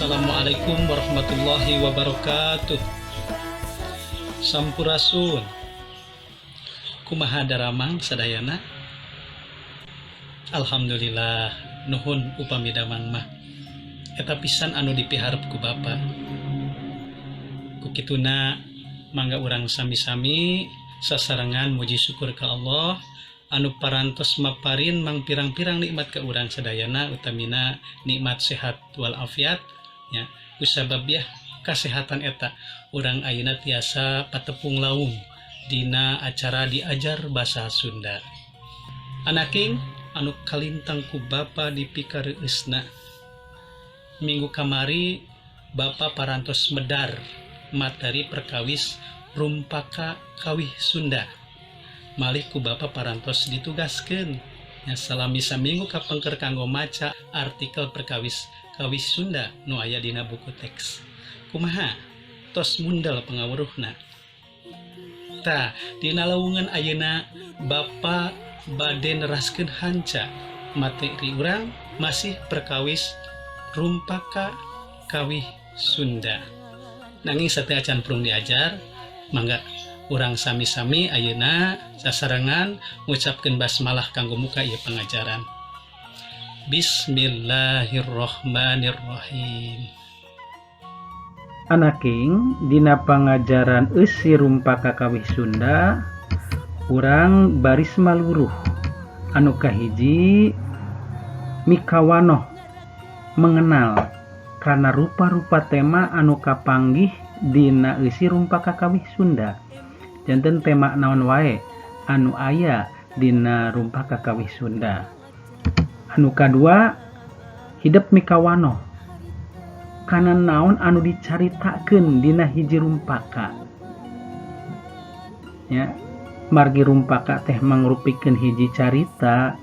Assalamualaikum warahmatullahi wabarakatuh. Sampurasun. Kumaha daramang sadayana? Alhamdulillah, nuhun upami damang mah. Eta pisan anu dipiharep ku Bapa. Ku kituna mangga urang sami-sami sasarengan muji syukur ka Allah anu parantos maparin mangpirang-pirang nikmat ka urang sadayana, utamina nikmat sehat walafiat nya. Kusabab yah kasehatan eta urang ayeuna tiasa patepung laung dina acara Diajar Basa Sunda. Anaking anu kalintang ku Bapa dipikareueusna, minggu kamari Bapa parantos medar materi perkawis Rumpaka Kawih Sunda. Malih ku Bapa parantos ditugaskeun nya salami saminggu kapengker kanggo maca artikel perkawis Kawih Sunda nu aya dina buku teks. Kumaha, tos mundel pangaweruhna? Tah, dina lawungan ayeuna Bapa bade neraskeun hanca materi urang, masih perkawis Rumpaka Kawih Sunda. Nanging sateuacan prung diajar, mangga urang sami-sami ayeuna sasarengan ngucapkeun basmalah kanggo muka ieu pangajaran. Bismillahirrahmanirrahim. Anaking, dina pangajaran eusi Rumpaka Kawih Sunda urang baris maluruh. Anu kahiji, mikawanoh mengenal kana rupa-rupa tema anu kapanggih dina eusi Rumpaka Kawih Sunda. Janten tema naon wae anu aya dina Rumpaka Kawih Sunda. Anu kadua, hidep mikawanoh kana naon anu dicaritakeun dina hiji rumpaka nya. Margi rumpaka teh mangrupikeun hiji carita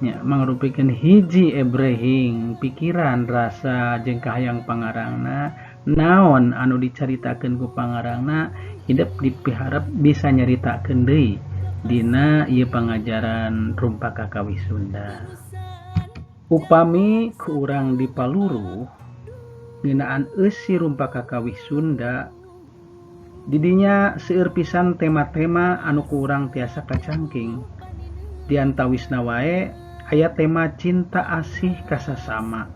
nya, mangrupikeun hiji ebrehing pikiran, rasa jeung kahayang pangarangna. Naon anu dicaritakeun ku pangarangna, hidep dipiharep bisa nyaritakeun deui dina ieu pangajaran Rumpaka Kawih Sunda. Upami ku urang dipaluruh ngeunaan eusi Rumpaka Kawih Sunda, didinya seueur pisan tema-tema anu ku urang tiasa kacangking. Diantawisna wae aya tema cinta asih kasasama.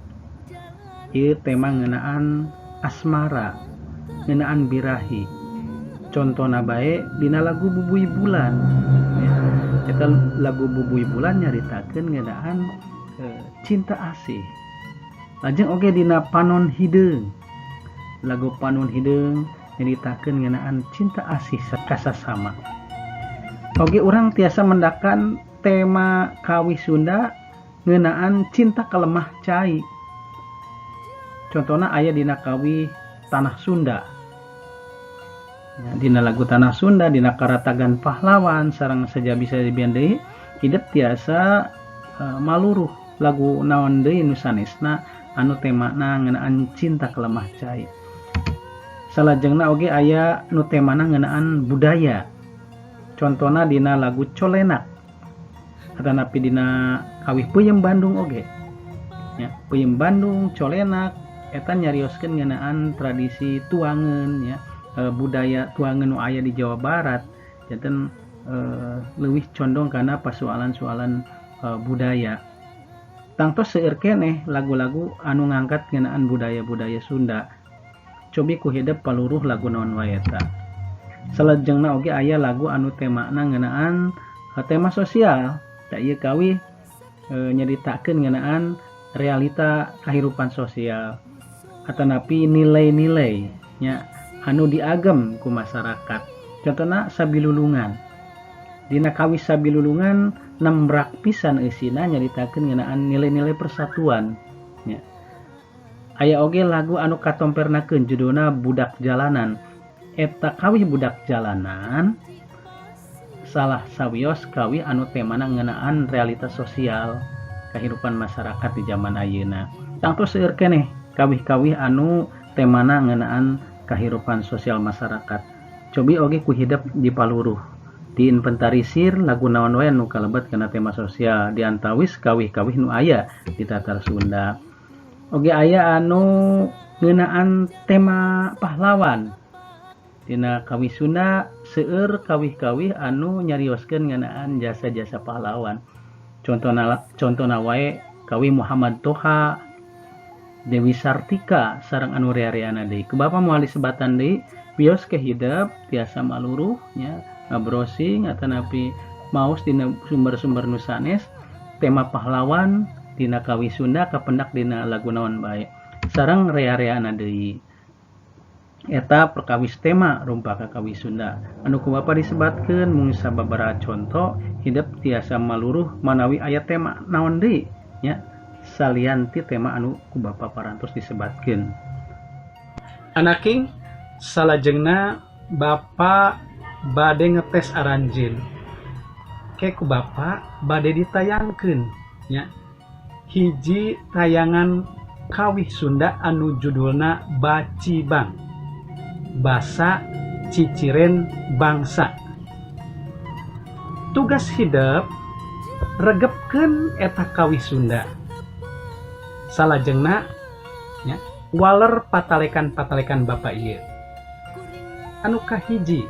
Ieu tema ngeunaan asmara, ngeunaan birahi. Contona bae dina lagu Bubuy Bulan ya. Eta lagu Bubuy Bulan nyaritakeun ngeunaan cinta asih. Lajeng oge dina Panon Hideung, lagu Panon Hideung nyaritakeun ngeunaan cinta asih kasasama. Oge urang tiasa mendakan tema kawih Sunda ngeunaan cinta kalemah cai. Contohna aya dina kawih Tanah Sunda ya, dina lagu Tanah Sunda, dina Karatagan Pahlawan, sareng sajabi-sajabian deui. Hidep tiasa maluruh lagu naon deui nu sanesna anu temana ngeunaan cinta kalemah cai. Salajengna oge aya nu temana ngeunaan budaya, contona dina lagu Colenak atanapi dina kawih Peuyeum Bandung oge ya. Peuyeum Bandung, Colenak eta nyarioskeun ngeunaan tradisi tuangan ya, budaya tuangan nu aya di Jawa Barat. Janten leuwih condong kana pasoalan-soalan budaya. Tangtos seueur keneh lagu-lagu anu ngangkat ngeunaan budaya-budaya Sunda. Cobi ku hidep paluruh lagu naon wae eta. Salajengna oge aya lagu anu temana ngeunaan tema sosial. Tah, ieu kawih nyaritakeun ngeunaan realita kahirupan sosial atanapi nilai-nilai nya anu diagem ku masyarakat. Contohna Sabilulungan. Dina kawih Sabilulungan nembrak pisan eusina nyaritakeun ngeunaan nilai-nilai persatuan nya. Aya oge lagu anu katompernakeun judulna Budak Jalanan. Eta kawih Budak Jalanan salah sawios kawih anu temana ngeunaan realitas sosial kehidupan masyarakat di zaman ayeuna. Tangtos seueur keneh kawih-kawih anu temana ngeunaan kehidupan sosial masyarakat. Cobi oge ku hidep dipaluruh, diinventarisir lagu naon wae nu kalebet kana tema sosial diantawis kawih-kawih nu aya di Tatar Sunda. Oge aya anu ngeunaan tema pahlawan. Dina kawih Sunda seueur kawih-kawih anu nyarioskeun ngeunaan jasa-jasa pahlawan. Contona wae kawih Muhammad Toha, Dewi Sartika sareng anu rea-reana deui. Ku Bapa moal disebatan deui, wios ke hidep tiasa maluruh nya ngabrowsing atanapi maos dina sumber-sumber nu sanes tema pahlawan dina kawih Sunda kapendak dina lagu naon bae sareng rea-reana deui. Eta perkawis tema rumpaka kawih Sunda anu ku Bapa disebatkeun mung sababaraha conto. Hidep tiasa maluruh manawi aya tema naon deui nya salian ti tema anu ku Bapa parantos disebatkeun. Anaking, salajengna Bapa bade ngetes aranjeun. Ke ku Bapa bade ditayangkeun nya hiji tayangan kawih Sunda anu judulna Bacibang, Basa Ciciren Bangsa. Tugas hidep regepkeun eta kawih Sunda, salajengna nya waler patalekan-patalekan Bapak ieu. Anu kahiji,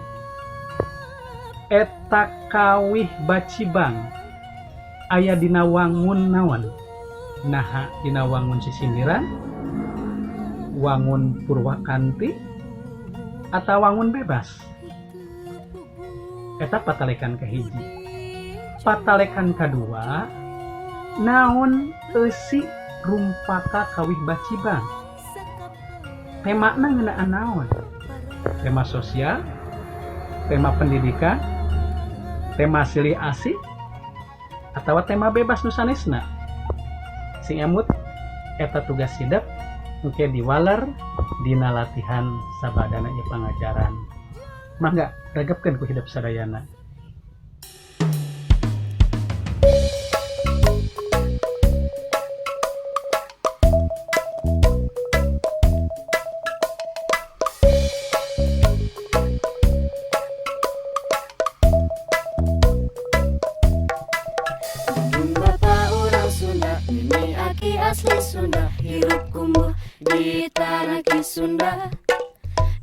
eta kawih Bacibang aya dina wangun naon? Naha dina wangun sisindiran, wangun purwakanti, atau wangun bebas? Eta patalekan kahiji. Patalekan kadua, naon eusi rumpaka kawih Bacibang? Temana ngeunaan naon? Tema sosial, tema pendidikan, tema silih asih, atau tema bebas nu sanesna? Sing emut, eta tugas hidep engke diwaler dina latihan sabadana ieu pangajaran. Mangga regepkeun ku hidep sadayana. Indung bapa urang Sunda, nini aki asli Sunda, hirup kumbuh di tanah Ki Sunda.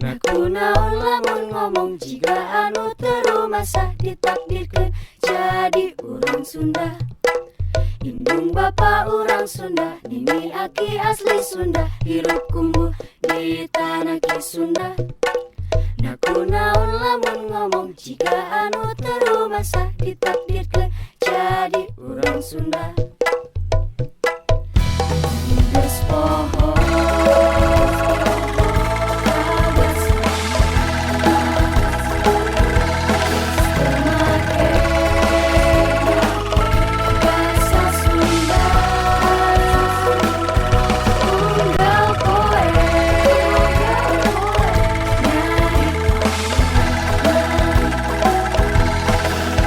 Nah, kunaon lamun ngomong jiga anu teu rumasa, ditakdirkeun jadi urang Sunda. Indung bapa urang Sunda, nini aki asli Sunda, hirup kumbuh di tanah Ki Sunda. Nah, kunaon lamun ngomong jiga anu teu rumasa, ditakdirkeun jadi urang Sunda. Geus poho kabasa, geus teu make basa Sunda. Unggal poe nyarita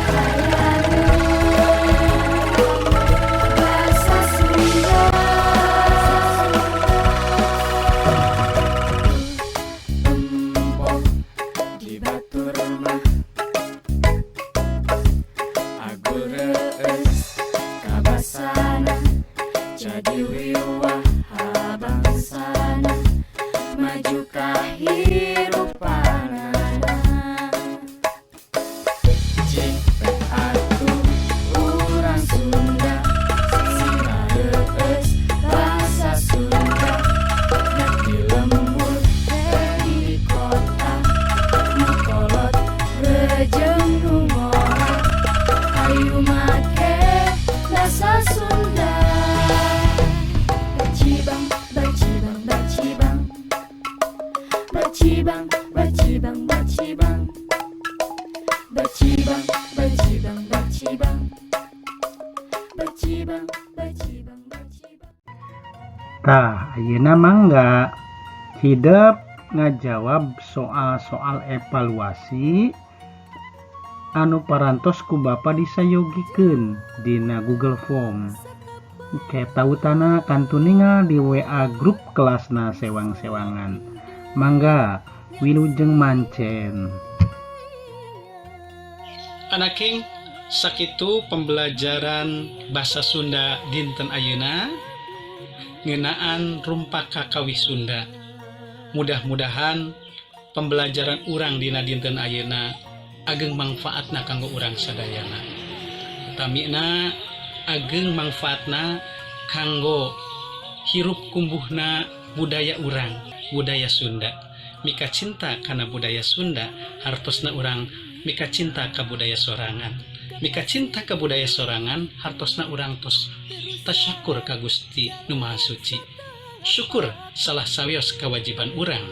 hayang basa Sunda. Tempo di batur mah agul reueus kabasana, jadi wiwah bangsana maju kahirupanana. Cik atuh urang Sunda sing reueus basa Sunda, nek di lembur rek di kota, nu kolot jeung nu ngora, hayu make basa Sunda. Bacibang, bacibang, bacibang, bacibang, bacibang, bacibang, bacibang, bacibang, bacibang, bacibang, bacibang, bacibang. Tah, ayeuna mangga hidep ngajawab soal-soal evaluasi anu parantos ku Bapa disayogikeun dina Google Form. Ke tautana kantun ningal di WA grup kelasna sewang-sewangan. Mangga wilujeng mancen. Anaking, sakitu pembelajaran bahasa Sunda dinten ayeuna. Ngeunaan rumpak kakawih Sunda. Mudah-mudahan pembelajaran urang dina dinten ayeuna ageng mangfaatna kanggo urang sadayana. Utamina ageng mangfaatna kanggo hirup kumbuhna budaya urang, budaya Sunda. Mika cinta kana budaya Sunda hartosna urang mika cinta ka budaya sorangan. Mika cinta ka budaya sorangan hartosna urang tos tasyakur ka Gusti Nu Maha Suci. Syukur salah sawios kewajiban urang.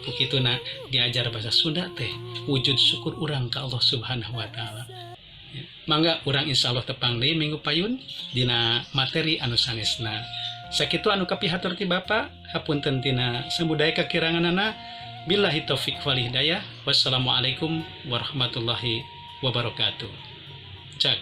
Ku kituna diajar bahasa Sunda teh wujud syukur urang ka Allah Subhanahu wa Taala. Ya. Mangga urang insya Allah tepang deui minggu payun dina materi anu sanesna. Sakitu anu kapihatur ti Bapak, hapunten tina sambudaya kakiranganana. Billahi taufik wal hidayah. Wassalamualaikum warahmatullahi wabarakatuh. Cak.